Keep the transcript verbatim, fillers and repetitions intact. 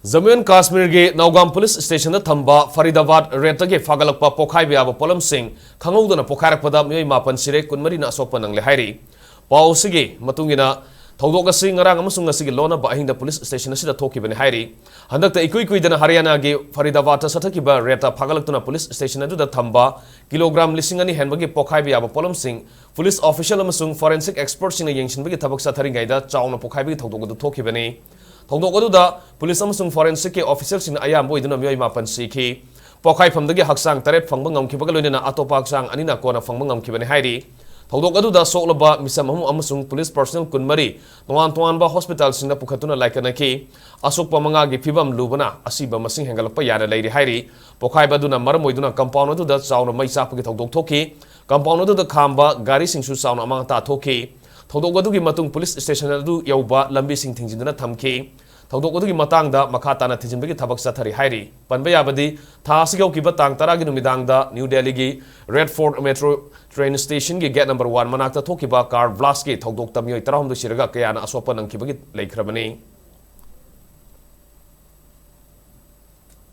Jammu and ꯀꯥꯁꯃꯤꯔꯒꯤ ꯅꯧꯒꯥꯝ police ꯁ꯭ꯇꯦꯁꯟꯗ ꯊꯝꯕ ꯐꯔꯤꯗꯥꯕꯥꯗ ꯔꯦꯗꯇꯒꯤ ꯐꯥꯒꯠꯂꯛꯄ ꯄꯣꯈꯥꯏꯕ ꯌꯥꯕ ꯄꯣꯠꯂꯝꯁꯤꯡ ꯈꯪꯍꯧꯗꯅ ꯄꯣꯈꯥꯏꯔꯛꯄꯗ ꯃꯤꯑꯣꯏ ꯃꯥꯄꯟ ꯁꯤꯔꯦ, ꯀꯨꯟꯃꯔꯤꯅ ꯑꯁꯣꯛꯄ ꯅꯪꯂꯦ ꯍꯥꯏꯔꯤ꯫ ꯄꯥꯎ ꯑꯁꯤꯒꯤ ꯃꯇꯨꯡ ꯏꯟꯅ, ꯊꯧꯗꯣꯛ ꯑꯁꯤ ꯉꯔꯥꯡ ꯑꯃꯁꯨꯡ ꯉꯁꯤꯒꯤ ꯂꯣꯟꯅꯕ ꯑꯍꯤꯡꯗ ꯄꯨꯂꯤꯁ ꯁ꯭ꯇꯦꯁꯟ ꯑꯁꯤꯗ ꯊꯣꯛꯈꯤꯕꯅꯤ ꯍꯥꯏꯔꯤ꯫ ꯍꯟꯗꯛꯇ ꯏꯀꯨꯏ ꯀꯨꯏꯗꯅ ꯍꯔꯤꯌꯥꯅꯥꯒꯤ ꯐꯔꯤꯗꯥꯕꯥꯗꯇ ꯆꯠꯊꯈꯤꯕ ꯔꯦꯗꯇ ꯐꯥꯒꯠꯂꯛꯇꯨꯅ ꯄꯨꯂꯤꯁ ꯁ꯭ꯇꯦꯁꯟ ꯑꯗꯨꯗ ꯊꯝꯕ ꯀꯤꯂꯣꯒ꯭ꯔꯥꯝ ꯂꯤꯁꯤꯡ ꯑꯅꯤ ꯍꯦꯟꯕꯒꯤ ꯄꯣꯈꯥꯏꯕ ꯌꯥꯕ ꯄꯣꯠꯂꯝꯁꯤꯡ ꯄꯨꯂꯤꯁ ꯑꯣꯐꯤꯁꯤꯌꯦꯜ ꯑꯃꯁꯨꯡ ꯐꯣꯔꯦꯟꯁꯤꯛ ꯑꯦꯛꯁꯄꯔꯠꯁꯤꯡꯅ ꯌꯦꯡꯁꯤꯟꯕꯒꯤ ꯊꯕꯛ ꯆꯠꯊꯔꯤꯉꯩꯗ ꯆꯥꯎꯅ ꯄꯣꯈꯥꯏꯕꯒꯤ ꯊꯧꯗꯣꯛ ꯑꯗꯨ ꯊꯣꯛꯈꯤꯕꯅꯤ꯫ ꯊꯧꯗꯣꯛ ꯑꯗꯨꯗ ꯄꯨꯂꯤꯁ ꯑꯃꯁꯨꯡ ꯐꯣꯔꯦꯟꯁꯤꯛꯀꯤ ꯑꯣꯐꯤꯁꯤꯌꯦꯜꯁꯤꯡꯅ ꯑꯌꯥꯝꯕ ꯑꯣꯏꯗꯨꯅ ꯃꯤꯑꯣꯏ ꯃꯥꯄꯟ ꯁꯤꯈꯤ꯫ ꯄꯣꯈꯥꯏꯐꯝꯗꯒꯤ ꯍꯛꯆꯥꯡ ꯇꯔꯦꯠ ꯐꯪꯕ ꯉꯝꯈꯤꯕꯒ ꯂꯣꯏꯅꯅ ꯑꯇꯣꯞꯄ ꯍꯛꯆꯥꯡ ꯑꯅꯤꯅ ꯀꯣꯟꯅ ꯐꯪꯕ ꯉꯝꯈꯤꯕꯅꯤ ꯍꯥꯏꯔꯤ꯫ ꯊꯧꯗꯣꯛ ꯑꯗꯨꯗ ꯁꯣꯛꯂꯕ ꯃꯤꯁꯝ ꯑꯍꯨꯝ ꯑꯃꯁꯨꯡ ꯄꯨꯂꯤꯁ ꯄꯔꯁꯣꯅꯦꯜ ꯀꯨꯟꯃꯔꯤ ꯇꯣꯉꯥꯟ ꯇꯣꯉꯥꯟꯕ ꯍꯣꯁꯄꯤꯇꯥꯜꯁꯤꯡꯗ ꯄꯨꯈꯠꯇꯨꯅ ꯂꯥꯏꯀꯠꯅꯈꯤ꯫ ꯑꯁꯣꯛꯄ ꯃꯉꯥꯒꯤ ꯐꯤꯕꯝ ꯂꯨꯕꯅ ꯑꯁꯤꯕ ꯃꯁꯤꯡ ꯍꯦꯟꯒꯠꯂꯛꯄ ꯌꯥꯅ ꯂꯩꯔꯤ ꯍꯥꯏꯔꯤ꯫ ꯄꯣꯈꯥꯏꯕ ꯑꯗꯨꯅ ꯃꯔꯝ ꯑꯣꯏꯗꯨꯅ ꯀꯝꯄꯥꯎꯟ ꯑꯗꯨꯗ ꯆꯥꯎꯅ ꯃꯩ ꯆꯥꯛꯄꯒꯤ ꯊꯧꯗꯣꯛ ꯊꯣꯛꯈꯤ꯫ ꯀꯝꯄꯥꯎꯟ ꯑꯗꯨꯗ ꯈꯥꯝꯕ ꯒꯥꯔꯤꯁꯤꯡꯁꯨ ꯆꯥꯎꯅ ꯑꯃꯥꯡ ꯑꯇꯥ ꯊꯣꯛꯈꯤ꯫ ꯊꯧꯗꯣꯛ ꯑꯗꯨꯒꯤ ꯃꯇꯨꯡ ꯄꯨꯂꯤꯁ ꯁ꯭ꯇꯦꯁꯟ ꯑꯗꯨ ꯌꯧꯕ ꯂꯝꯕꯤꯁꯤꯡ ꯊꯤꯡꯖꯤꯟꯗꯨꯅ ꯊꯝꯈꯤ꯫ ꯊꯧꯗꯣꯛ ꯑꯗꯨꯒꯤ ꯃꯇꯥꯡꯗ ꯃꯈꯥ ꯇꯥꯅ ꯊꯤꯖꯤꯟꯕꯒꯤ ꯊꯕꯛ ꯆꯠꯊꯔꯤ ꯍꯥꯏꯔꯤ꯫ ꯄꯟꯕ ꯌꯥꯕꯗꯤ, ꯊꯥ ꯑꯁꯤꯒꯤ ꯍꯧꯈꯤꯕ ꯇꯥꯡ ꯇꯔꯥꯒꯤ ꯅꯨꯃꯤꯗꯥꯡꯗ ꯅ꯭ꯌꯨ ꯗꯦꯜꯂꯤꯒꯤ ꯔꯦꯗ ꯐꯣꯔꯠ ꯃꯦꯇ꯭ꯔꯣ ꯇ꯭ꯔꯦꯟ ꯁ꯭ꯇꯦꯁꯟꯒꯤ ꯒꯦꯠ ꯅꯝꯕꯔ ꯋꯥꯟ ꯃꯅꯥꯛꯇ ꯊꯣꯛꯈꯤꯕ ꯀꯥꯔ ꯕ꯭ꯂꯥꯁꯀꯤ ꯊꯧꯗꯣꯛꯇ ꯃꯤꯑꯣꯏ ꯇꯔꯥꯍꯨꯝꯗꯣꯏ ꯁꯤꯔꯒ ꯀꯌꯥꯅ ꯑꯁꯣꯛꯄ ꯅꯪꯈꯤꯕꯒꯤ ꯂꯩꯈ꯭ꯔꯕꯅꯤ꯫